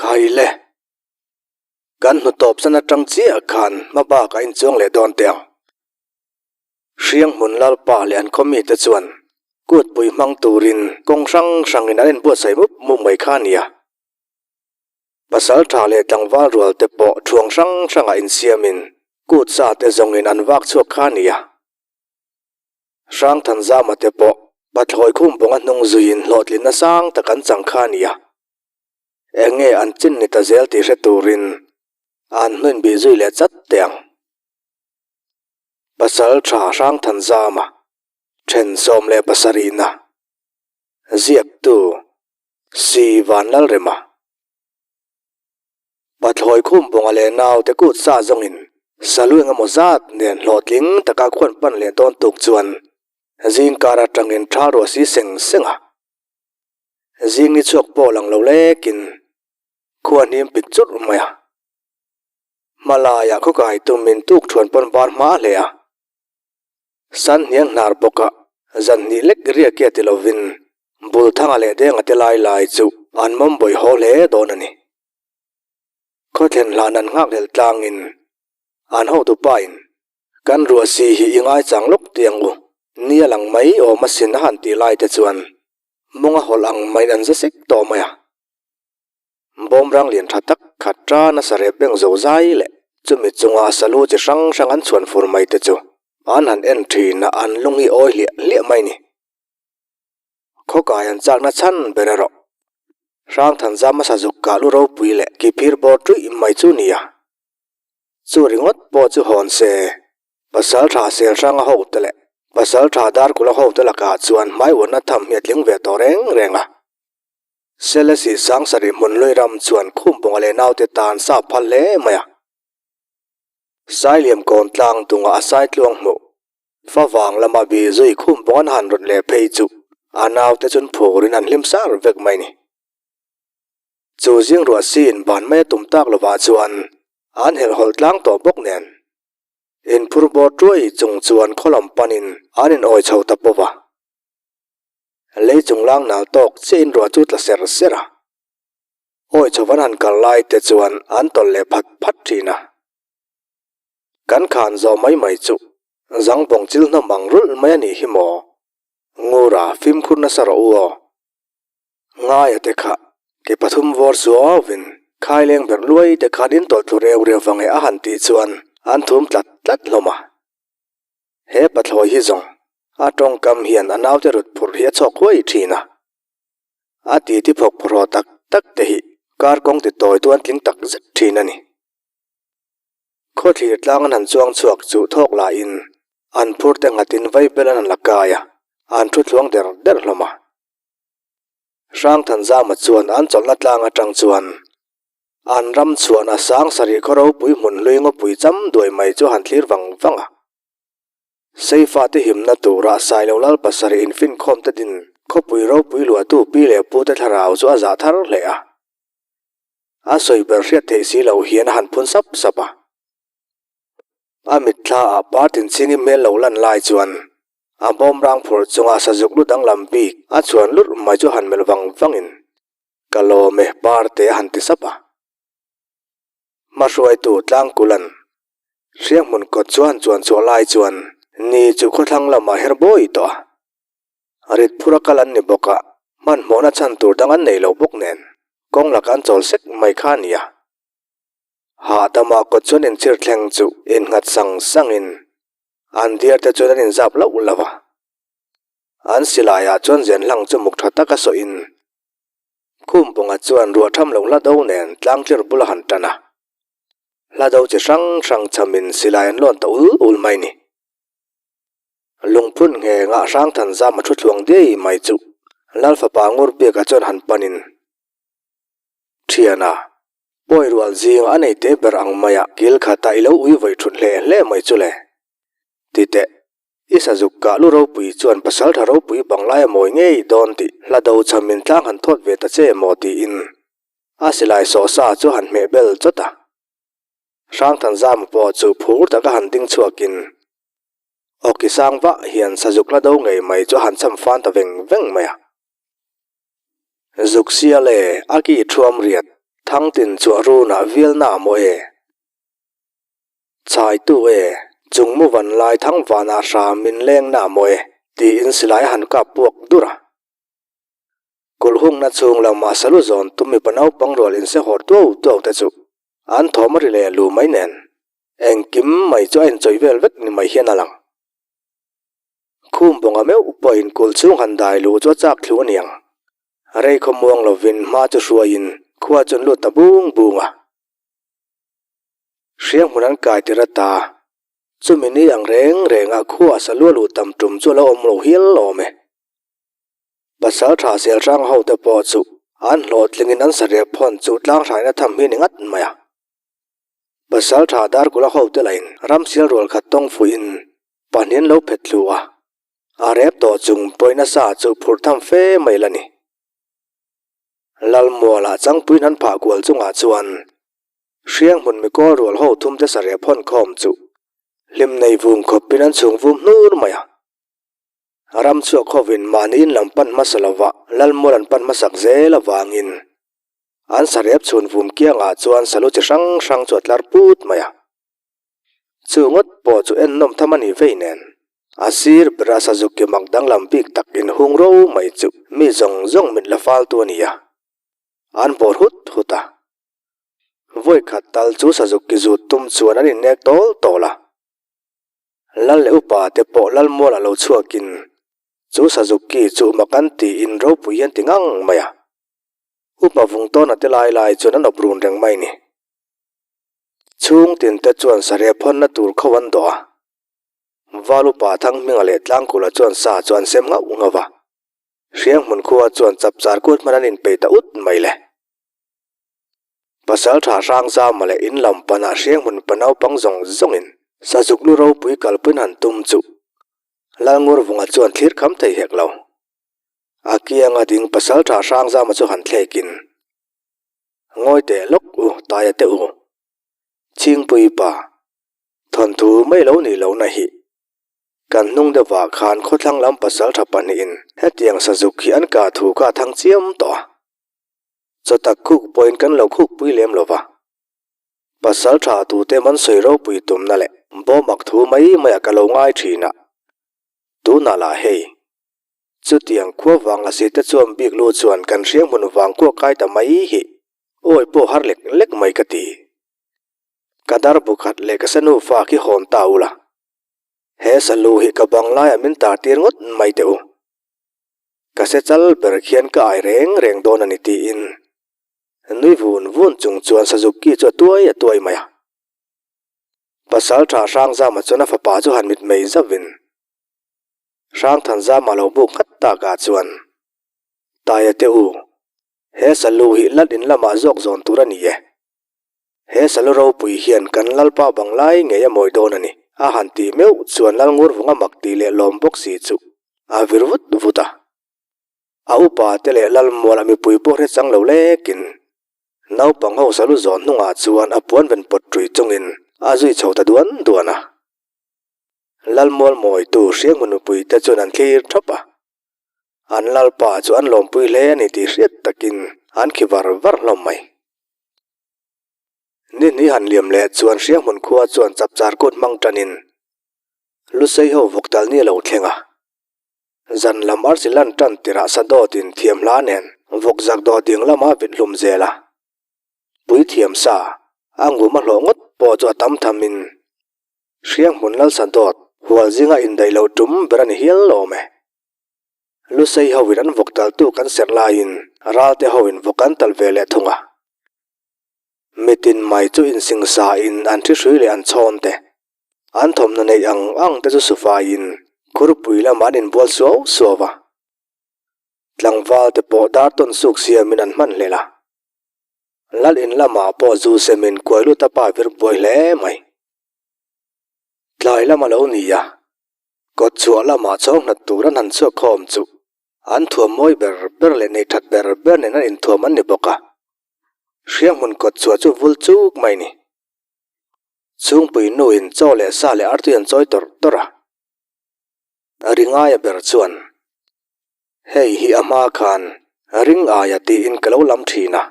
Khai le. Kan hnu tawp san atang chiah khan hma bak a inchuang leh dawn teh ang. Hrianghmun Lalpa leh an khaw mite chuan kutpui hmang turin kawng hrang hrangin an inbuatsaih mup mup mai kha a nia. Pasal tha leh tlangval rual te pawh thuang hrang hrangah insiamin kut sa te zawngin an vak chhuak kha a nia. Hrangthanzama te pawh pathlawi khum pawnga hnung zuiin hlawhtlinna sang tak an chang kha a nia. Eng nge an chin ni ta zel tih hre turin an hnuin bih zui leh chat teh ang. Pasal tha Hrangthanzama then 17na ziaktu Si Vanlalrema. Pathlawi khum pawnga leh naute kut sa zawngin salu eng emaw zat nen hlawhtling taka khuan pan leh dawn tuk chuan zingkar atangin tha ruah si seng seng a. Zing ni chhuak pawh lang lo lekin khua hnim pik churh mai a. Hmalaiah khawkai tumin tuk thuan pawn var hma hle a. San hniang hnar bawka zan hnih lek riak e ti lovin Bulthanga leh Denga te lai lai chu an mawm bawih haw hle dawn a ni. Khawthlen hlan an nghak lel tlangin an hotu pain Kan ruah si hi i ngaichang lawk tiang u, ni a lang mai awm asin a han tih lai te chuan mawng a hawlh ang maiin an za sek tawh mai a. Bawmrang lian tha tak khat tan a sarep beng zo zai leh chumi chunga salu chi hrang hrang an chhuan fur mai te chu an han en thin a, an lung hi awi hliah hliah mai ni. Khawkai an chakna chhan ber erawh Hrangthanzam hmasa zuk kah lu ropui leh ki phir bawr tuih mai chu nia. Chu ringawt pawh chu hawn se, pasal tha sel hranga ho te leh pasal tha darkula ho te lakah chuan hmai uanna tham hi a tling ve tawh reng reng a. Selesih Sangsarih hmun lui ram chuan Khumpunga leh naute tan sa phal hle mai a. Sailiam kawn tlang tungah a saitluang hmuh. Favang lama bih zui Khumpunga an han rawn leh phei chu a naute chun phurin an hlim sar vek mai ni. Chu zing ruah siin ban mai a tum tak lovah chuan an helhhawlh tlang tawh bawk nen. Inphur bawr tuai chung chuan khawlam panin an inawi chho ta pawp a. Lei chung lang nal tawk chiah in ruah chu tla ser ser a. Awi chho van han kal lai te chuan an tawlh leh phat phat thin a. Kan khan zawh mai mai chu zang bawng chil hnawm ang rulh mai a nih hi maw? Ngura fimkhur nasa rawh u aw. Ngaia te kha ke pathum vawr suauvin khaileng ber luai te khan in tawlh thlu reu reu vang e a han tih chuan an thum tlat tlat hlawm a. He pathlawi hi zawng a tawngkam hian a naute rut phurh hi a chhawk huai thin a. A titi phawk phawrhaw tak tak te hi kar kawng ti tawi tuan tling tak zet thin a ni. Khawthlir tlang an han chuang chhuak chu thawk lahin an phur te nghatin vaibel an han la kai a, an thu thluang der der hlawm a. Hrangthanzama chuan an chawlhna tlang atang chuan an ram chhuahna sang sarih khaw ropui hmun hlui ngawpui cham duai mai chu a han thlir vang vang a. Seifa te himna tura Sailo Lal pasarih infinkhawm te din khawpui ropui luahtu pi leh pu te thlarau chu a zah thar hle a. A sawi ber hriat theih si loh hian a han phun sap sap a. A mitthla ah partin chingim hmel lo lan lai chuan a bawmrang phurh chunga sazuk lu danglam bik a chhuan lurh mai chu a han melh vang vangin Ka lawm e parte a han ti sap a. Hmahruaitu Tlangkulan Hrianghmun kawt chuan chuan chhuah lai chuan ni chu khawthlang lamah her bawi tawh a. Rit phur a kal an ni bawk a, hmanhmawhna chhan tur dang an nei lo bawk nen kawng laka an chawl sek mai kha a ni a. Hahdama kawt chuan inchhir thleng chu innghat sang sangin an diar te chuan an inzap loh lo a. An silaiah chuan zen hlang chu muk tha taka sawiin Khumpunga chuan ruah tham lo hla do nen tlangtlir bula han tan a. Hla do chi hrang hrang chhamin silai an lawn ta ul ul mai ni. Lungphun nge ngah hrang than zam a thu thluang diai mai chu Lal fapa ngur biakah chuan han panin Thiana, pawi rual zinga a nei te ber ang maia kil khata i lo ui vawi thut hle hle mai chu le. Ti teh. I sazuk kah lu ropui chuan pasaltha ropui banglai a mawi ngei dawn tih hla do chham in tlang han thawt ve ta che maw tiin a silai sawh sa chu han hmeh bel chawt a. Hrangthanzama pawh chu phur taka han ding chhuakin awki sang vah hian sazuk hla do ngei mai chu a han cham fan ta veng veng mai a. Zuk sia le a ki thuam riat. Thangtin chuah runah vialna maw e? Chhaitu e, chung mu van lai thang vanah hram min lengna maw e? tiin silai a han kap puak dur a. Kulh hungna chhung lamah salu zawn tum mipa naupang rual inse hawr tuau tuau te chu an thawm a ri leh lu mai nen engkim mai chu a inchawih vel vek ni mai hian a lang. Khum bawnga meuh pawhin kulh chhung han dai luh chu a chak thlu a niang. Rei khaw muang lovin hma chu hruaiin khua chu an lut ta bung bung a. Hriang hmun an kai tir ata chumi ni ang reng rengah khua a sa lua luh tam tum chu a lo awm lo hial awm e. Pasal tha sel hrang ho te pawh chu an hlawhtlingin an sarep phawn chu tlang hraina tham hi ni ngat mai a. Pasal tha Darkula ho te lahin ram sial rual khat tawng fuihin pahnih an lo phet thlu a. A rep tawh chung pawih nasa chu phur tham fe mai la ni. Lalmualah changpuiin han phah kual chungah chuan hriang hmun mikawl rual ho thum te sarep hawn khawm chu hlim nei vung khawpin an chhung vum hnur mai a. Ram chhuak hovin mahni in lam pan hmasa lova Lalmual an pan hmasak zel avangin an sarep chhun vum kiangah chuan salu chi hrang hrang chu a tlar put mai a. Chu ngawt pawh chu ennawm tham a ni vei nen, a sir bera sazuk ki mak danglam bik tak inhung ro mai chu mi zawng zawng mit la faltu a ni a, an bawr hut hut a. Vawi khat tal chu sazuk ki zut tum chuan an innek tawl tawl a. Lal leh upa te pawh Lalmuala lo chhuakin chu sazuk ki chu mak an tiin ropui hian ti ngang mai a. Upa vung tawna te lai lai chuan an awp run reng mai ni. Chhung tin te chuan sarep hawnna tur kho an dawh a, Val upa Thanghminga leh Tlangkula chuan sa chu an sem nghauh nghauh a, Hrianghmun khua chuan chapchar kut hman an inpeih ta ut mai le. Pasaltha Hrangzama leh in lam panah Hrianghmun pa naupang zawng zawngin sazuk lu ropui kalpuiin han tum chu Lalngurvunga chuan thlir kham thei hek lo. A kianga ding Pasaltha Hrangzama chu han thlekin Ngawi teh lawk u Taia teh u. Chhingpui pa, thawnthu mai lo nih lohna hi. Kan hnung deuhah khan khawthlang lam pasal tha pahnihin hetiang sazuk hi an kah thu kha a thang chiam tawh a. Chawtak khuk pawhin kan lo khukpui lem lo va. Pasal tha tute man sawi ropui tumna leh bawmak thu mai maiah ka lo ngai thin a. Tunah lah hei. Chutiang khua vang lasi te chuan bik lu chuan kan hriang hmun vang kuak kai ta mai hi awi pawh har lek lek mai ka ti. Ka dar bu khat leh ka sa nufa khi hawn ta ula. He salu hi ka bang laiah min tar tir ngawt mai teh u. Ka se chal ber khian ka ai reng reng dawn a ni tiin nui vun vun chung chuan Sazuki chu a tuai a tuai mai a. Pasaltha Hrangzama chuan a fapa chu han mitmei zauhin Hrangthanzama lo buk nghat takah chuan, Taia te u, he salu hi lal in lamah zawk zawn tur a ni e. He salu ropui hian kan lalpa bang lai ngei a mawi dawn a ni, a han tih meuh chuan Lalngurvunga mak tih leh lawm bawk si chu a vir vut vut a. A upa te leh Lalmual a mipui pawh hre chang lo lekin naupang ho salu zawn hnungah chuan a puan ven pawt ṭui chungin a zui chho ta duan duan a. Lalmual mawitu Hrianghmun mipui te chuan an thlir thap a, an lalpa chu an lawmpui hle a ni tih hriat takin an khi var var hlawm mai. Ni hnih han liam leh chuan Hrianghmun khua chuan chapchar kut hmang tanin Lusei ho vawk tal ni a lo thleng a, zan lam arsi lan tan tirah Sadawtin thiam hla nen vawk zak dawh ding lama vit hlum zel a, puithiam sa a ngum a hlawh ngawt pawh chu a tam thamin Hrianghmun Lalsa dawt hual zinga indaih loh tum ber a ni hial lawm e. Lusei hoin an vawk taltu kan serh laiin Ralte hoin vawk an tal ve leh thung a. Mitin mai chu insingsa in an thi hrui leh an chhawn te, an thawmhnaw neih ang ang te chu sufaiin khurpui lamah an inbual suau suau a. Tlangval te pawh dar tawn suk siamin an hman hlel a. Lal in lamah pawh zu semin kuai lut a pa vir buai hle mai. Tlai lam a lo ni a, kawt chhuah lamah chhawng hnat tur an han chhuak khawm chu an thuam mawi ber ber leh nei that ber ber nen an inthuam an ni bawk a. Hrianghmun kawt chhuah chu vul chuk mai ni. Chhungpui nu in chaw leh sa leh artui an chawi tawrh tawrh a. Ringaia ber chuan, Hei hi a hma khan ring aia tiin ka lo lam thin a.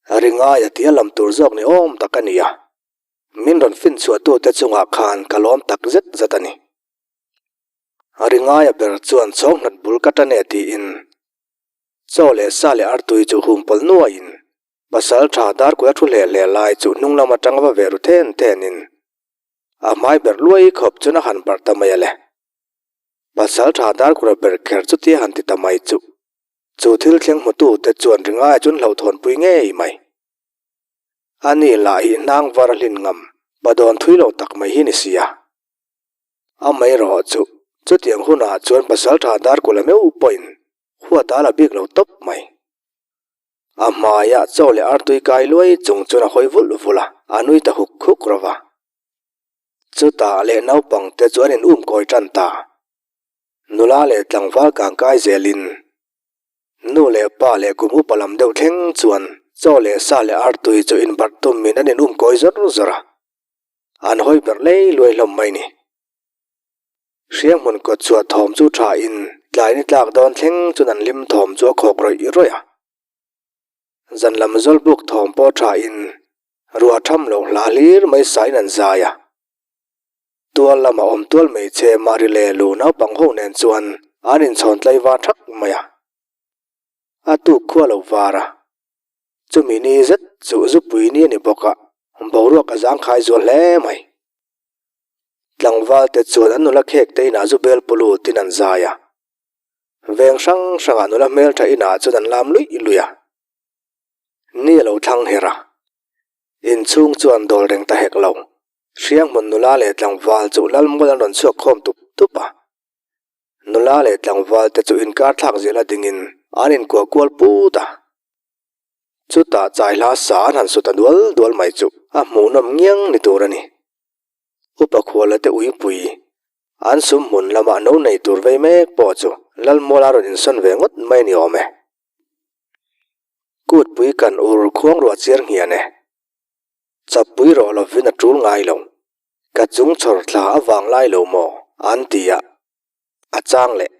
Ringaia tia lam tur zawk ni awm tak a ni a, min rawn fin chhuahtute chungah khan ka lawm tak zet zet a ni. Ringaia ber chuan chhawng hnat bul ka tan e tiin chaw leh sa leh artui chu hum pawlh nuaiin pasal tha darkul a thu hle hle lai chu hnung lam atang va ve ru then thenin a hmai ber luai khawp chuan a han barh ta mai a le. Pasal tha darkura ber kher chutia han ti ta mai chu Chu thil thleng hmutute chuan ringaia chuan hlauhthawnpui ngei mai. Ani lah hi hnang var a hlin ngam, pa dawn thui lo tak mai hi ni sia. Amaherawh chu, chutiang hunah chuan pasaltha Darkula meuh pawhin huat a la bik lo tawp mai. A hmaiah chaw leh artui kai luai chung chuan a hawi vulh vulh a, a nui ta huk huk ro va. Chutah leh naupangte chu an in um kawi tan ta. Nula leh tlangval kangkai zelin nu leh pa leh kum upa lam deuh thleng chuan chaw leh sa leh artui chu inbarh tumin an in umkawi zawr zawr a, an hawi ber lei luai hlawm mai ni. Hrianghmun kawt chhuah thawm chu tha in tlai ni tlak dawn thleng chuan an hlim thawm chu a khawk rawih rawih a. Zan lam zawlbuk thawm pawh tha in ruah tham loh hla hlir mai sain an zai a. Tual lama awm tual mai che Mari leh Lu naupang ho nen chuan an inchhawn tlaivar thak mai a. A tuk khua lo var a. Chumi ni zet chu zupui ni a ni bawk a, boruak a zangkhai zual hle mai. Tlangval te chuan an nula khek te inah zu bel pu lutin an zai a. Veng hrang hrangah nula hmeltha inah chuan an lam luih luih a. Ni a lo thlang her a. Inchhung chuan dawl reng ta hek lo. Hrianghmun nula leh tlangval chu Lalmual an rawn chhuak khawm tup tup a. Nula leh tlangval te chu inkar thlak zela dingin an inkuah kual put a. Chutah chaihla sa an han su ta dual dual mai chu a hmuhnawm ngiang ni tur a ni. Upa khuala te uipui an sum hmun lamah no nei tur vei mek pawh chu Lalmual a rawn insawn ve ngawt mai ni awm e. Kutpui kan ur khuang ruah chiar nghian e. Chapui rawh lovin a tul ngai lo. Ka chung chhawr thla a vang lai lo maw? an ti a. A chang leh.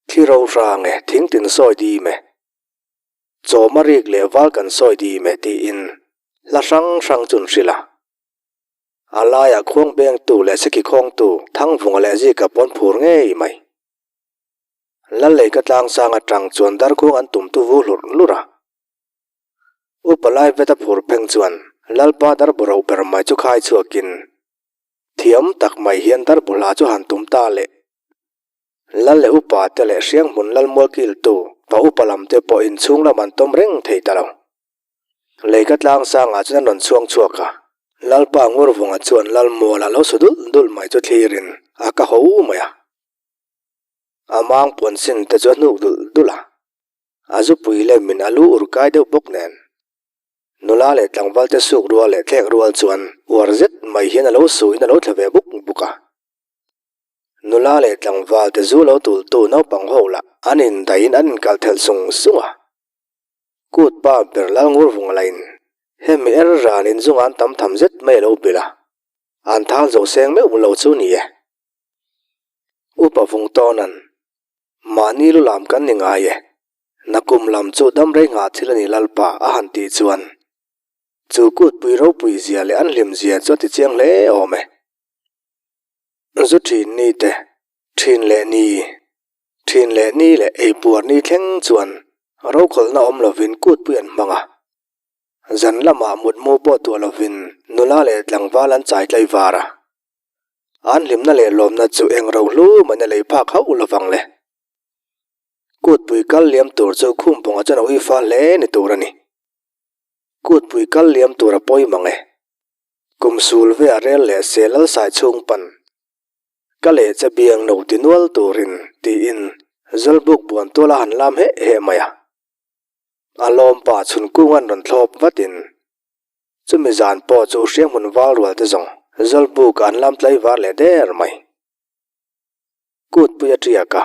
Thi ro hrang e, thing tin sawi dim e. Chawm a rik leh val kan sawi dim e tiin hla hrang hrang chu an hrilh a. A laiah khuang bengtu leh seki khawngtu Thangvunga leh Zika pawn phur ngei mai. Lallei ka tlangsang atang chuan darkhuang an tum tu vu hlurh hlurh a. Upa lai vet a phur pheng chuan Lalpa darbu ro ber mai chu khai chhuakin thiam tak mai hian darbu hla chu han tum ta le. Lal leh upa te leh Hrianghmun Lalmual kiltu pa upa lam te pawh inchhung lam an tawm reng thei ta lo. Leika tlangsangah chuan an rawn chhuang chhuak a, Lalpa Ngurvunga chuan Lalmuala lo su dulh dulh mai chu thlirin a ka ho mai a. A mang puan sin te chu a hnuk dulh dulh a. A zupui lemin a lu ur kai deuh bawk nen. Nula leh tlangval te suk rual leh thlek rual chuan uar zet mai hian a lo suin a lo thla ve buk buk a. Nula leh tlangval te zu lo tultu naupang ho lah an indaihin an inkal thelh sung sung a. Kut pa ber lal ngur vung lain hemi er ran inzunga an tam tham zet mai a lo bilh a, an thal zo seng meuh lo chu ni e. Upa vung tawnan Mahni lu lam kan ni ngai e, nakum lam chu dam rei nghah thil a ni Lalpa a han tih chuan chu kutpui ropui zia leh an hlim zia chu a ti chiang hle awm e. Zu thin ni te, thin leh ni, thin leh ni leh eipuar ni thleng chuan rokhawlhna awm lovin kutpui an hmang a. Zan lamah mutmu pawh tuah lovin nula leh tlangval an chai tlaivar a. An hlimna leh lawmna chu eng ro hlu mah na lei phak hauh lovang le. Kutpui kal liam tur chu Khumpunga chuan a uifa hle ni tur a ni. Kutpui kal liam tur a pawi mang e. Kum sul ve a rel leh se Lalsai chhung pan. Ka leh che biang no ti nual turin tiin Zawlbuk buan tual a han lam heh heh mai a. A lawmpa chhun kung an rawn thlawp vatin Chumi zan pawh chu hrianghmun val rual te zawng Zawlbuk an lam tlaivar leh der mai. Kutpui a tiak a,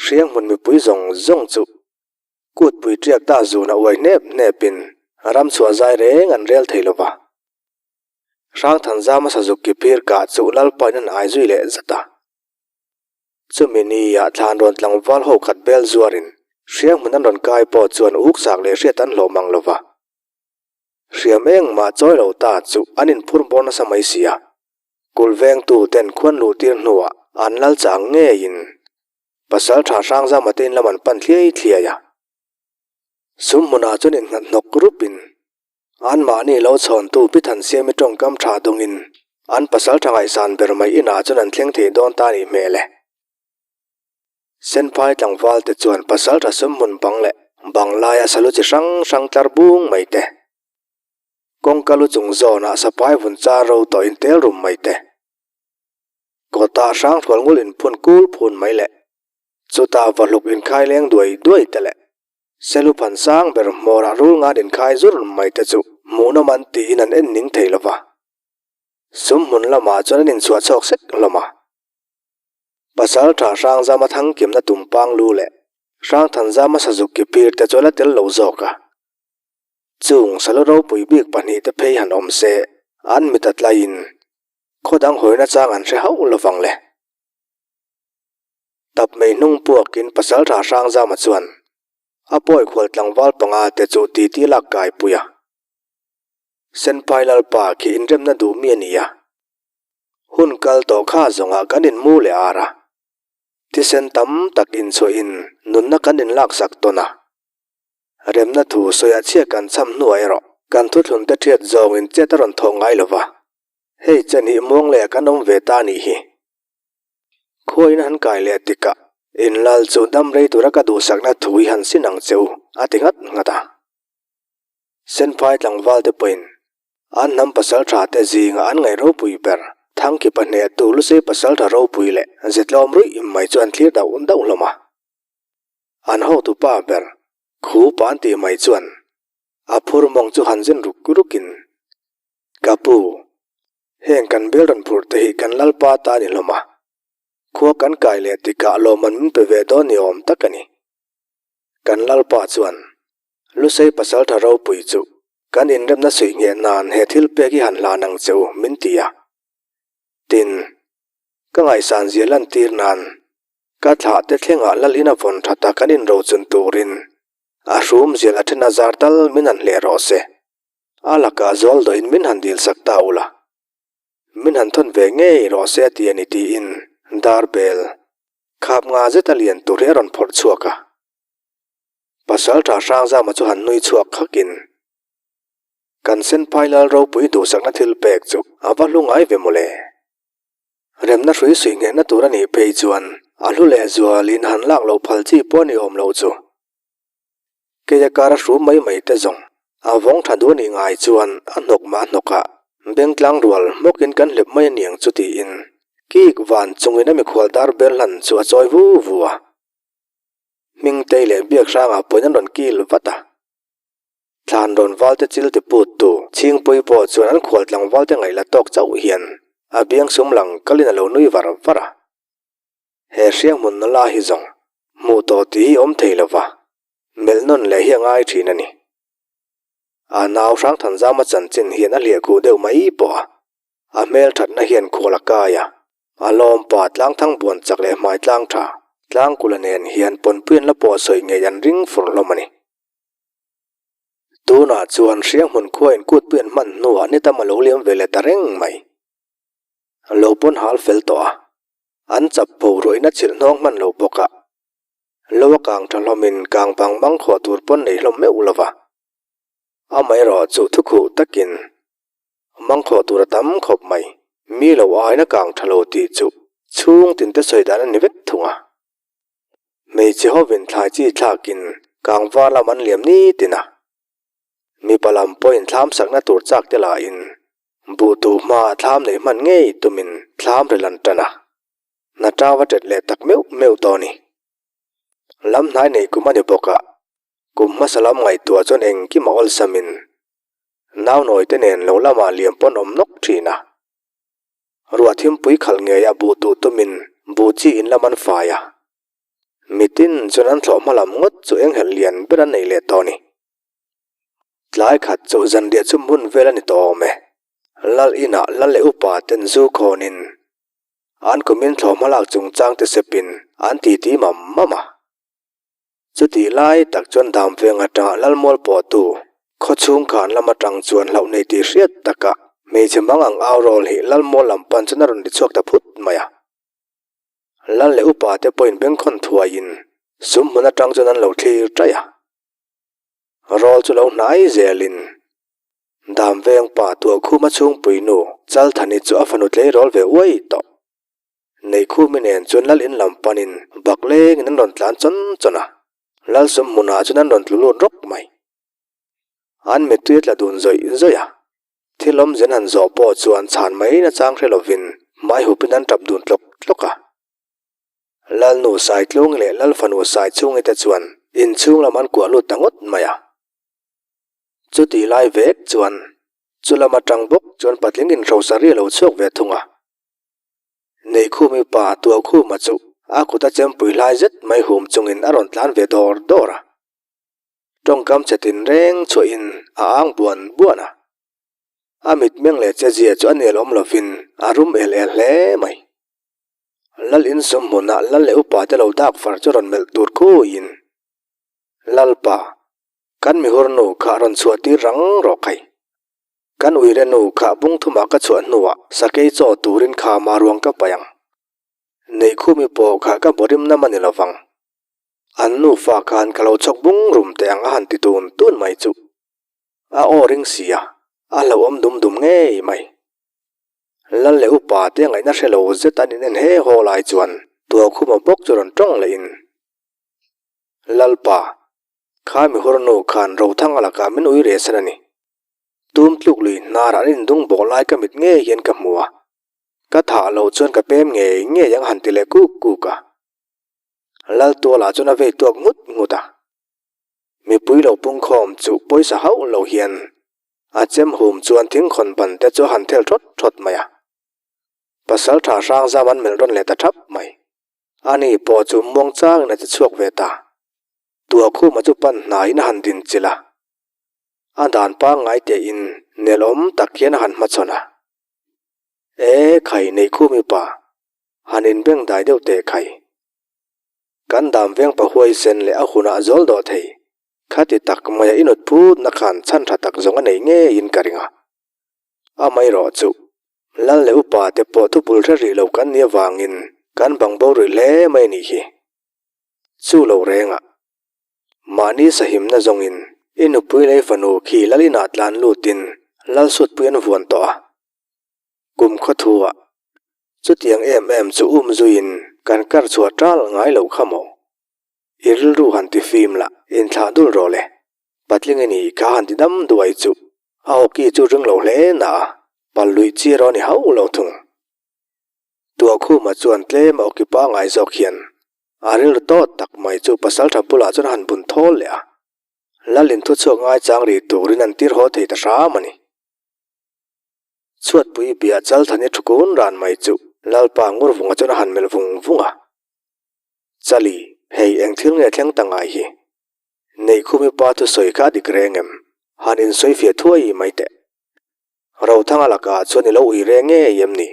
hrianghmun mipui zawng zawng chu kutpui tiak ta zuna uai hnep hnepin ram chhuah zai reng an rel thei lo va. Hrangthanzama sazuk ki phir kah chu Lalpain an ai zui leh zat a. Chumi nia thlan rawn tlangval ho khat bel zuarin. Hriang hmun an rawn kai pawh chuan uk sak leh hriat an hlawh mang lo va. Hriam engmah chawi lo ta chu an inphur bawr nasa mai si a. Kulh vengtu ten khuan luh tir hnuah an lal chang ngeiin pasal tha Hrangzama te in lam an pan thliai thliai a. Sum hmunah chuan innghat hnawk rupin anmahni lo chhawntu Pi Thansiami tawngkam tha dawngin an pasal tha ngaihsan ber mai inah chuan an thleng thei dawn ta nih hmel e. Senphai tlangval te chuan pasal tha sum hmun bang leh bang laia salu chi hrang hrang tlar bung mai te, kawngka lu chung zawnah sapai vun char ro tawh intel rum mai te, kawtah hrang hrual ngul inphun kul phun mai leh chutah vahluk inkhai leng duai duai te leh selu phan sang ber hmawrah rul ngan inkhai zur mai te chu hmuhnawm an tiin an en ning thei lo va. Sum hmun lamah chuan an inchhuah chhawk sek hlawm a. Pasal tha Hrangzama thangkimna tumpang lu leh Hrangthanzama sazuk ki phir te chu a la tel lo zawk a. Chung salu ropui bik pahnihte phei han awm se, an mit a tlaiin khaw dang hawina chang an hre hauh lovang le. Tap mei hnung puakin Pasal tha Hrangzama chuan a pawi khual tlangval panga te chu titi lak kai pui a. Senphai Lalpa khi inremna duh mi a ni a. Hun kal tawh kha zawngah kan inmu leh ar a, thisen tam tak inchhuahin nunna kan inlaksak tawn a. Remna thu sawiah chhia kan cham hnuah erawh kan thuthlun te ṭhiat zawngin chet a rawn thawh ngai lo va, hei chen hi muang leh kan awm ve ta nih hi. Khuain han kai leh tikah inlal chu dam rei tura ka duhsakna thu hi han sin ang che u, a ti nghat nghat a. Senphai tlangval te pawhin an hnam pasal tha te zinga an ngaih ropui ber Thangki pahnih tu Lusei pasal tha ropui leh zetlawm ruih mai chu an thlir dauh dauh hlawm a. An hotu pa ber khu pa an tih mai chuan a phur mawng chu han zin ruk rukin, Ka pu, heng kan bel rawn phurh te hi kan lalpa ta a ni hlawm a, khua kan kai leh tikah lawmman min pe ve dawn ni awm tak a ni. Kan lalpa chuan Lusei pasaltha ropui chu kan inremna suih ngheh nan he thil pek hi han hlan ang che u min ti a. Tin, ka ngaihsan zia lantir nan ka thlah te thlengah lal in a vawn that a kan inrochun turin a hrum zial a then a zar tal min han hleh rawh se. A lakah zual dawhin min han dil sak ta ula. Min han thawn ve ngei rawh se a ti a ni tiin darbel khap nga zeta lian tur hi a rawn phawrh chhuak a. Pasal tha Hrangzama chu han nui chhuak khakin, Kan Senphai Lal ropui duhsakna thil pek chu a va hlu ngai ve mawle. Remna hrui suih nghehna tur a nih phei chuan a hlu leh zualin han lak loh phal chi pawh a ni awm loh chu. Keia kara hrum mai mai te zawng a vawng tha duh a nih ngai chuan a hnawk mah a hnawkah bengtlang rual hmawkin kan hlep mai a niang chu tiin kik van chungin a mikhual dar bel hlan chu a chawi vu vu a. Hmingtei leh biak hrangah pawhin an rawn kil vat a. Thlan rawn valte chil ti put tu Chhingpui pawh chuan an khual tlangvalte ngaih la tawk chauh hian a biang sum lang kalin a lo nui var var a. He hriang hmun nula hi zawng hmuh tawh tih hi awm thei lo va, melh nawn leh hi a ngai thin a ni. A nau Hrangthanzama chanchin hian a hliah khuh deuh mai pawh a, a hmelthatna hian khual a kai a. A lawmpa tlangthang buan chak leh hmai tlang tha, tlangkula nen hian pawnpui an la pawh sawi ngei an ring fur hlawm a ni. Tunah chuan Hrianghmun khua in kutpui an hman hnuah ni tam a lo liam ve leh ta reng mai. Lo pawn hal fel tawh a, an chap pho ruihna chhilh hnawng hman lo bawk a, lo a kang tha hlawmin kang bang bang khuah tur pawn nei hlawm meuh lo va. Amaherawhchu thukhuh takin Mangkhawh tur a tam khawp mai. Mi lo aina kang tha lo tih chu chhung tin te sawi dan a ni vek thung a. Hmeichhe hovin thlai chi thlakin kang var lam an liam ni tin a. Mipa lam pawhin thlam sakna tur chak te lahin buh tu hmaah thlam neih hman ngei tumin thlam rel an tan a. Hna tau a tet leh tak meuh meuh tawh a ni. Lam hnai nei kum a ni bawk a, kum hmasa lam ngaihtuah chuan engkim a awlsamin Naunawi te nen lo lamah liam pawn awm nawk thin a. Ruah thimpui khalh ngei a buh duh tumin buh chi in lam an fai a. Mitin chuan an thlawh hma lam ngawt chu enghelh lian ber an nei leh tawh a ni. Tlai khat chu zanriah chum hun vel a ni tawh awm e. Lal inah lal leh upa ten zu khawnin an kumin thlawh hma lak chungchang te sepin an titi mam mam a. Chutih lai tak chuan Damveng atanga Lalmual pawhtu khawchhung khan lam atang chuan hlauh nei tih hriat taka hmeichhe mang ang au rawl hi Lalmual lam pan chuan a rawn ri chhuak ta phut mai a. Lal leh upa te pawhin bengkhawn thuaiin sum hmun atang chuan an lo thlir ṭaih a. Rawl chu lo hnai zelin Damveng pa Tuahkhuma chhungpui nu Chalthani chu a fanu tleirawl ve uai tawh. Neikhumi nen chuan lal in lam panin bak lengin an rawn tlan chawn chawn a, lal sum hmunah chuan an rawn tlu lut rawk mai. An mittui a tla dun zawih zawih a, thil awmzia an han zawh pawh chuan chhan mai nachang hre lovin hmai hupin an tap dun tlawk tlawk a. Lalnu Saitlungi leh Lalfanu Saichhungi te chuan inchhung lam an kuah lut ta ngawt mai a. Chutih lai vek chuan chu lam atang bawk chuan patling inhrosa ri a lo chhuak ve thung a. Neikhumi pa Tuahkhuma chu a kut a chempui hlai zet mai hum chungin a rawn tlan ve dawr dawr a. Tawngkam che tinreng chhuahin a ang buan buan a. A mitmeng leh chezia chu a nel awm lovin a rum el el hle mai. Lal insum hmunah lal leh upa te lo dak far chu rawn melh tur khuiin, Lalpa, kan mihur nu kha rawn chhuah tir rang rawh khai. Kan uire nu kha bung thumah ka chhuah hnuah sakei chaw turin kha mah ruang ka paih ang. Neikhumi pawh kha ka bawrim nam a ni lovang. An nufa khan ka lo chhawk bung rum teh ang a han ti tun tun mai chu. A aw ring si a, a hlauhawm dum dum ngei mai. Lal leh upa te ngaihna hre lo zet an in en he haw lai chuan Tuakhuma bawk chu rawn tawng leh in, Lalpa, kha mihur nu khan Rothanga lakah min uire san a ni. Tum tluk lui hnarah an indung bawk lai ka mit ngei hian ka hmu a, ka thah loh chuan ka pem ngei ngei ang han ti leh kuk kuk a. Laltualah chuan a vei tuak nghut nghut a. Mipui lo pungkhawm chu pawisa hauh lo hian a chem hum chuan thingkhawn ban te chu a han thel thawt thawt mai a. Pasal tha hrang zam an melh rawn leh ta thap mai. Ani pawh chu muang changin a ti chhuak ve ta. Tuahkhuma chu pan hnaiin a han din chilh a. A dan pangngai tein nelawm tak hian a han hmachhawn a. E khai nei khu mipa, han inbeng dai deuh teh khai. Kan dam veng pa huaisen leh a hunah zawl dawh thei, khati tak maia i nut phutna khan chhan tha tak zawng a nei ngeiin ka ring a. Amaherawh chu, Lal leh upa te pawh thupul hre rih lo kan nih avangin kan bang bo rih hle mai a nih hi. Chu lo rengah. Mahni sahimna zawngin i nupui leh i fanu khi lal inah tlan lutin lal sutpui an vuan tawh a. Kum khawthuah chutiang em em chu um zuiin kan kar chhuah ṭal ngai loh kha maw? I rilru han ti fim lah inthlah dul rawh le. Patling i nih kha han ti dam duai chu a awki chu ring lo hle na a, pal luih chi erawh a ni hauh lo thung. Tuahkhuma chuan tlem a awki pangngai zawk hian A rilru tawt tak mai chu pasalṭha bulah chuan a han bun thawl leh a, Lalin thu chhuak ngaichang rih turin an tir haw thei ta hram a ni. Chhuatpui bia Chalthani thu kun ran mai chu Lalpa Ngurvunga chuan a han melh vung vung a. Chali, hei eng thil nge thleng ta ngai hi? Neihkhumi pa thusawi kha a dik reng em? Han insawifiah thuai mai teh. Rothanga lakah chuan i lo ui reng ngei em ni?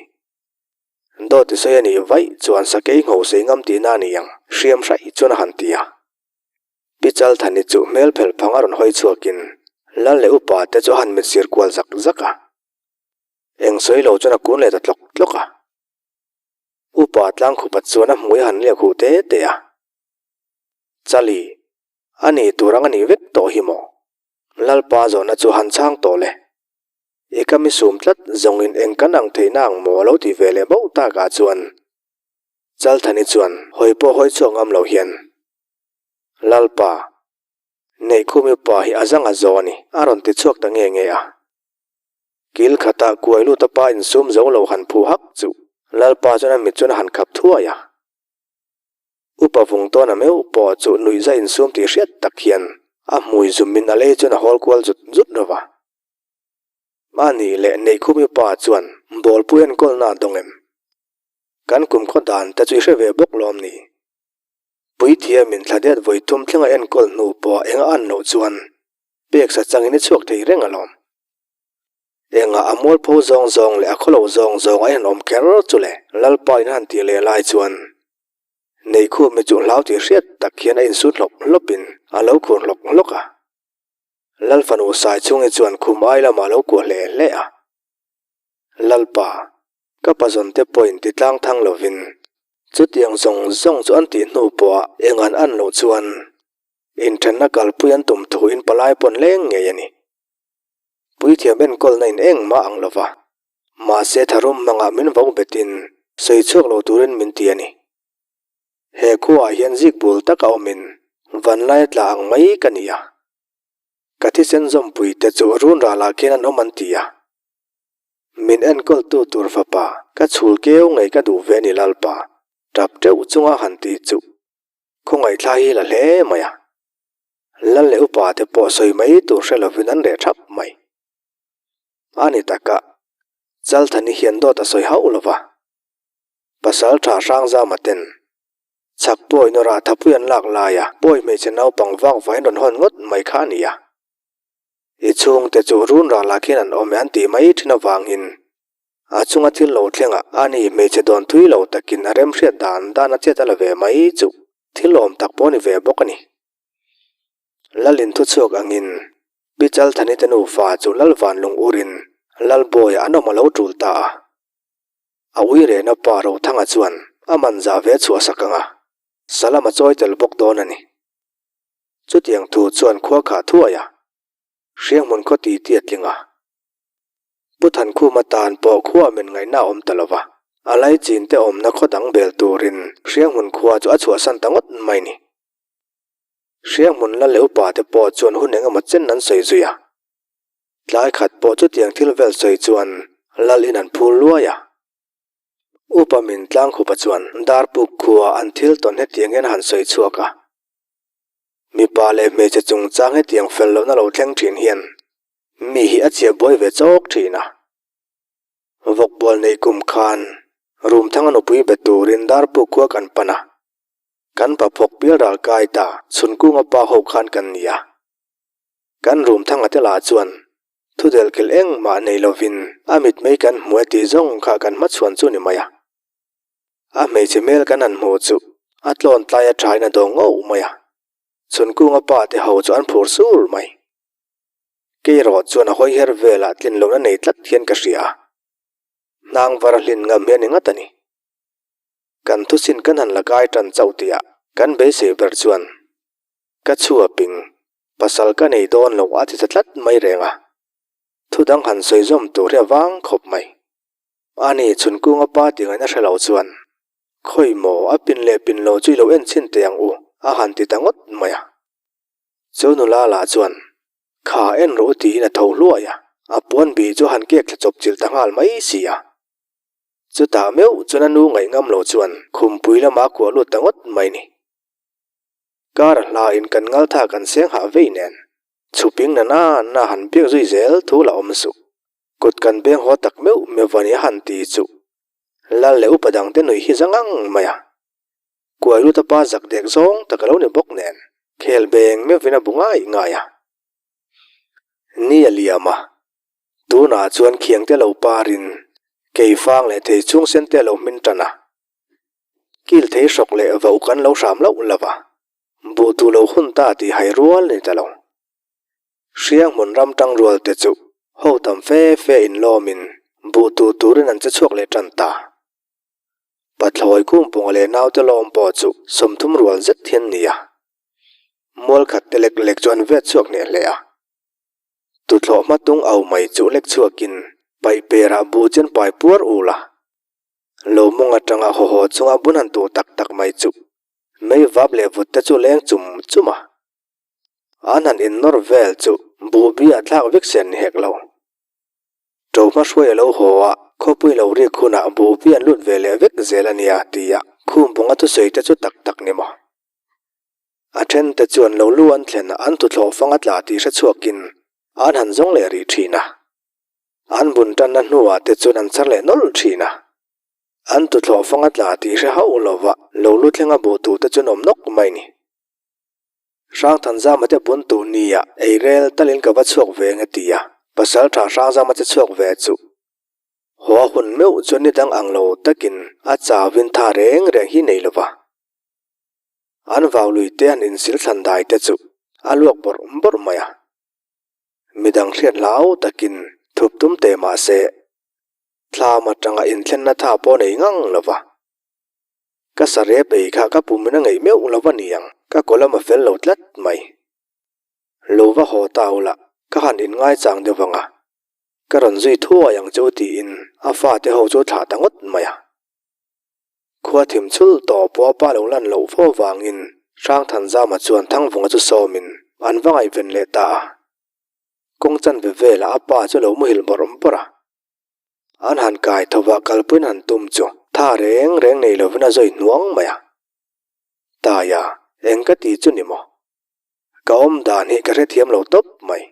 Dawt i sawi a nih vaih chuan sakei ngho sei ngam tihna a ni ang, hriam hraih chuan a han ti a. Pi Chalthani chu hmel phelh phang a rawn hawi chhuakin Lal leh upa te chu a han mit sir kual zak zak a. Eng sawi lo chuan a kun leh ta tlawk tlawk a. Upa tlangkhupa chuan a hmui a han liak huh te te a. Chali, a ni tur ang a nih vek tawh hi maw? Lalpa zawhna chu han chhang tawh le. I ka mi sum tlat zawngin eng kan ang theihna ang maw a lo ti ve leh bauh takah chuan Chalthani chuan hawi pawh hawi chhuak ngam lo hian Lalpa, Neihkhumi pa hi a zang a zo a ni a rawn ti chhuak ta nge nge a. Kil khatah kuai lut a pa insum zo lo han phu hak chu Lalpa chuan a mit chuan a han khap thuai a. Upa vung tawn a meuh pawh chu nuihza insum tih hriat tak hian a hmui zumin a lei chuan a hawl kual zut zut ro va. Mahni leh Neihkhumi pa chuan bawlpui enkawlna a dawng em? Kan kumkhaw dan te chu i hre ve bawk lawm ni? Puithiamin thladet vawi thum thlenga enkawl hnu pawh eng a an loh chuan pek sa changin i chhuak thei reng alawm. Engah a mualpho zawng zawng leh a khawlo zawng zawng a inawm kher chu le Lalpa in a han tih leh lai chuan. Neihkhumi chu hlau tih hriat tak hian a insut hlawp hlawpin a lo khur hlawk hlawk a. Lal fanu Saichhungi chuan khum ai lamah a lo kuah hle hle a. Lalpa, ka pazawn te pawhin ti tlang thang lovin chutiang zawng zawng chu an tih hnu pawhah eng an an loh chuan inthenna kalpui an tum thu in palai pawn leng ngei a ni. Puithiam enkawlna in engmah ang lova, mahse tharum hmangah min vo betin sawi chhuak lo turin min ti a ni. He khuaah hian zik bul taka awmin vanlai a tla ang mai ka ni a. Ka thisen zawmpui te chu run ralah khian an awm an ti a. Min enkawltu tur fapa ka chhul keu ngei ka duh ve a ni Lalpa, tap teuh chunga han tih chu khawngaihthla hi la hle mai a. Lal leh upa te pawh sawi mai tur hre lovin an reh thap mai. A ni taka, Chalthani hian dawt a sawi hauh lova. Pasal tha Hrangzama ten chhak pawi nawrah thapui an lak laia pawi hmeichhe naupang vak vain rawn hawn ngawt mai kha a ni a. I chhungte chu run ralah khian an awm e an tih mai thin avangin a chunga thil lo thlengah a ni hmeichhe dawn thui lo takin a remhriat dan dan a chet a la ve mai chu thil awm tak pawh a ni ve bawk a ni. Lalin thuchhuak angin Pi Chalthani te nufa chu Lalvan lung urin Lalbawiah an awm a lo tul ta a. A ui rehna pa Rothanga chuan a man zah ve chhuah sak ang a, Salam a chawi tel bawk dawn a ni. Chutiang thu chuan khua khah thuai a, Hrianghmun khaw ti ti a tling a. Pu Thankhuma tan pawh khua men ngaihna a awm ta lo va, a laichin te awmna khaw dang bel turin Hrianghmun khua chu a chhuahsan ta ngawt mai ni. Hrianghmun lal leh upa te pawh chuan hun engemaw chen an sawi zui a. Tlai khat pawh chutiang thil vel sawi chuan lal in an phur luai a. Upa min tlangkhupa chuan Darpuk khua an thil tawn hetiang hian a han sawi chhuak a. Mipa leh hmeichhe chungchang hetiang fel lohna lo thleng thin hian mi hi a chhiah buai ve chawk thin a. Vawkbual neih kum khan Rumthanga nupui be turin Darpuk khua kan pan a. Kan paphawk pial ral kai ta Chhunkunga pa ho khan kan ni a. Kan room thanga te lah chuan thu delhkilh engmah nei lovin a mitmei kan hmu e tih zawng kha kan hmachhuan chu ni mai a. A hmeichhe hmel kan han hmu chu a tlawn tlai a thain a dawng ngauh mai a, Chhunkunga pa te ho chu an phur sur mai. Kei erawh chuan a hawi her velah tlin lohna nei tlat hian ka hria a, hnang var a hlin ngam hi a ni ngat a ni. Kan thusin kan han la kai tan chauh tihah kan beisei ber chuan Ka chhuaping, pasal ka nei dawn lo a ti ta tlat mai reng a. Thu dang han sawi zawm tur hi a vang khawp mai. Ani Chhunkunga pa ti ngaihna hre lo chuan, Khawi maw, a pin leh pin lo chu i lo en chhin teh ang u, a han ti ta ngawt mai a. Chu nula lah chuan, Kha en rawh u tiin a tho hluai a, a puan bih chu a han kek thla chawp chilh ta nghal mai si a. Chutah meuh chuan a nu ngaih ngam lo chuan khumpui lamah a kuah lut ta ngawt mai ni. Kar a hla in kan ngaltha kan seng hah vei nen chhuping na na na han biak zui zel thu la awm suh. Kut kan beng haw tak meuh meuh va ni a han ti chuh. Lal leh upa dang te nui hi za ngang mai a. Kuai lut a pa zak dek zawng tak a lo ni bawk nen khel beng meuh in a bu ngai ngai a. Ni a liam a, tunah chuan khiang te lo par in keifang leh thei chhung sen te a lo hmin tan a. Kil thei hrawk leh vauh kan lo hram loh lo va, buh duh lo hun ta tih hai rual ni ta lo. Hriang hmun ram tang rual te chu ho tam fe fe inlawmin buh duh turin an che chhuak leh tan ta. Pathlawi Kumpunga leh naute lawm pawh chu 30 rual zet hian ni a. Mual khat te lek lek chu an vet chhuak hneh hle a. Tuthlawh hmatung au mai chu lek chhuakin paih perah buh chen pai puar ul a. Lo mawng atanga haw haw chunga bun han tuh tak tak mai chu mei vap leh vut te chu leng chum chum a. An han innawr vel chu buh bi a thlak vek sen ni hek lo. To hma hruai a lo haw a, khawpui lo rik hunah buh bi an lut ve leh vek zel a nia tia Khumpunga thusawi te chu tak tak ni maw. A then te chuan lo lu an thlen a an tuthlawh fang a tla tih hre chhuakin an han zawng leh rih thin a. An bun tanna hnuah te chuan an char leh nawlh thin a. An tuthlawh fang a tla tih hre hauh lova lo lu thlenga buh tuh te chuan awm nawk mai ni. Hrangthanzama te bun tuh nia ei rel talin ka va chhuak ve nge ti a, pasal tha Hrangzama che chhuak ve chu. Haw a hun meuh chuan ni dang ang lo takin a chauin tha reng reng hi nei lova. An vau lui te han insil thlan dai te chu a luak bawrh bawrh mai a. Midang hriat hlau takin thup tum teh mah se, thlam atanga inthlenna tha pawh nei ngang lo va. Ka sarep ei kha ka pumin a ngeih meuh lo va niang, ka kaw lam a fel lo tlat mai. Lo va haw ta ula, ka han inngaichang deuh vang a, ka rawn zui thuai ang che u tiin a fate ho chu a thlah ta ngawt mai a. Khua thim chhul tawh pawh a pa lo lan loh fo vangin Hrangthanzama chuan Thangvunga chu sawmin an va ngaihven leh ta a. Kawng chanve velah a pa chu lo muhilh bawrh bawrh a. An han kai thovah kalpuiin han tum chu tha reng reng nei lovin a zawi hnuang mai a. Taia, eng ka ti chu ni maw? Ka awm dan hi ka hrethiam lo tawp mai.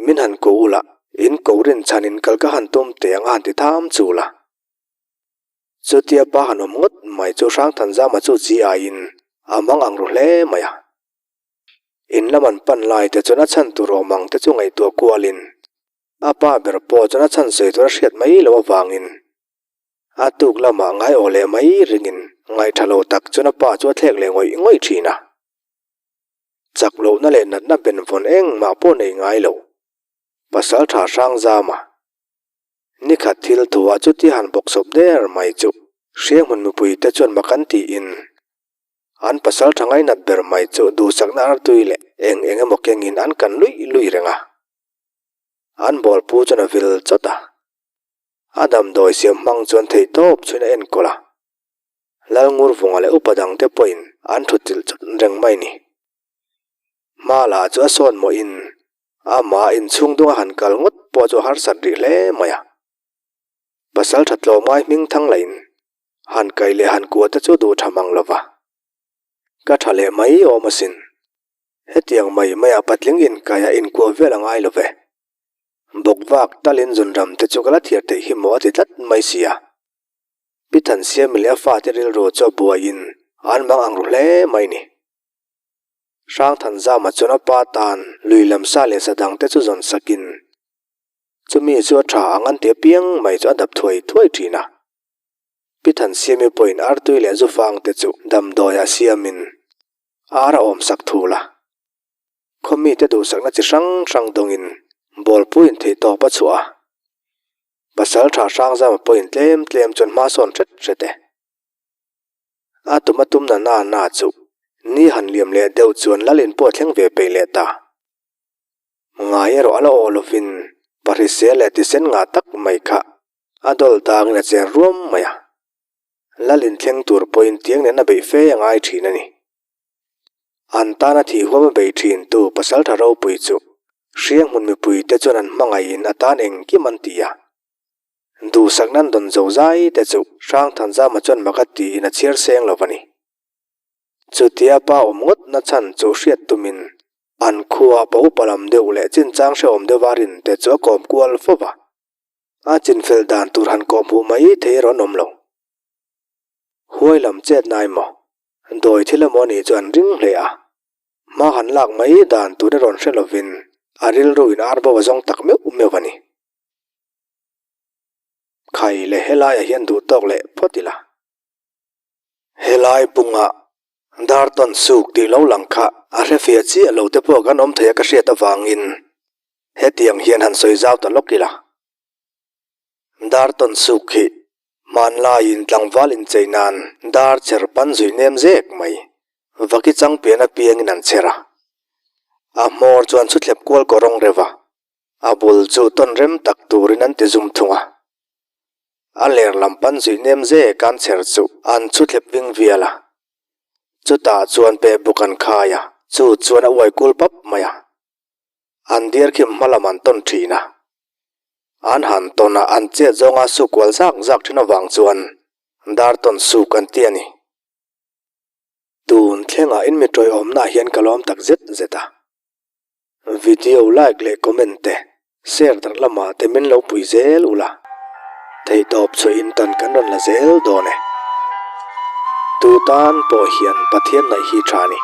Min han ko ula, in ko rinchhan in kal ka han tum teh ang a han ti tham chul a. Chutia pa han awm ngawt mai chu Hrangthanzama chu chi aiin a mang ang ru hle mai a. In lam an pan lai te chuan a chhan tur awm ang te chu ngaihtuah kualin a pa ber pawh chuan a chhan sawi tur a hriat mai loh avangin a tuk lamah ngai aw leh mai ringin ngaihtha lo tak chuan a pa chu a thlek leh ngawih ngawih thin a. Chak lohna leh natna benvawn engmah pawh nei ngai lo. Pasal tha Hrangzama. Nikhat thil thuah chuti han bawksawp der mai chu Hrianghmun mipui te chuan mak an tiin an pasal tha ngainat ber mai chu duhsakna artui leh eng eng emaw kengin an kan luih luih reng a. An bawlpu chuan a vil chawt a. A damdawi siam hmang chuan theihtawp chuin a enkawl a. Lalngurvunga leh upa dangte pawhin an thutchilh chawt reng mai ni. Hma lah chu a sawn mawhin Amah inchhung dunga han kal ngawt pawh chu a harsat rih hle mai a. Pasal tha tlawmngai hming thang lahin han kai leh han kuah te chu duh tha mang lo va. Ka tha leh mai awm asin. Hetiang mai maiah patling inkaia inkuah vel a ngai lo ve. Bawkvak talin zunram te chu ka la thiar theih hi maw a ti tlat mai si a. Pi Thansiami leh a fate rilru chu a buaiin an mang ang ru hle mai ni. Hrangthanzama chuan a pa tan lui lam sa leh sa dang te chu zawn sakin chumi chu a tha ang an ti apiang mai chu a dap thuai thuai thin a. Pi Thansiami pawhin artui leh zufang te chu damdawiah siamin ar a awm sak thul a. Khaw mite duhsakna chi hrang hrang dawngin bawlpuiin theihtawp a chhuah a. Pasal tha Hrangzama pawhin tlem tlem chuan hma sawn hret hret e. A tum a tum na na na chu ni han liam leh deuh chuan lal in pawh a thleng ve peih leh ta. Ngai erawh a la aw lovin pahrisel leh tisen ngah tak mai kha a dawl dangin a cher ruam mai a. Lal in thleng tur pawhin tiang nen a beih fe a ngai thin a ni. An tana thih huam a beih thin tu pasaltha ropui chu Hrianghmun mipui te chuan an hmangaihin a tan engkim an ti a. Duhsak nan dawn zo zai te chu Hrangthanzama chuan mak a tiin a chhiar seng lo a ni. Chutia pa awm ngawt na chhan chu hriat tumin an khua pa upa lam deuh leh chinchang hrehawm deuh a rin te chu a kawm kual fo va. A chinfel dan tur han kawh hmuh mai thei erawh an awm lo. Huai lam chet nai maw? Dawi thil emaw anih chu an ring hle a. Hma han lak mai dan tur erawh an hre lovin a rilru in ar bo a zawng tak meuh meuh a ni. Khai leh helaiah hian duh tawk leh phawt ila. Helai bungah Darton suk tih lo lang kha a hre fiah chiah lo te pawh kan awm thei a ka hriat avangin hetiang hian han sawi zau ta lawk ila. Darton suk hi hmanlaiin tlangval inchei nan dar cher pan zui nem zek mai vaki chang pian apiangin an cher a. A hmawr chuan chhuthlep kual kawrawng reuh a. A bul chu tawn rem tak turin an ti zum thung a. A ler lam pan zui nem zek an chher chu an chhu thlep ving vial a. Chutah chuan peh buk an khai a, chu chuan a uai kul pap mai a. An diar khim hma lam an tawn thin a. An han tawn a, an chet zawnga su kual zak zak thin avang chuan dar tawn suk an ti a ni. Tun thlengah in mi tawiawmnaah hian ka lawm tak zet zet a. Video like leh comment te share darh lamah te min lo pui zel ula, theihtawp chhuah in tan kan rawn la zel dawn e. Tu tan pawh hian Pathian naih hi tha a ni.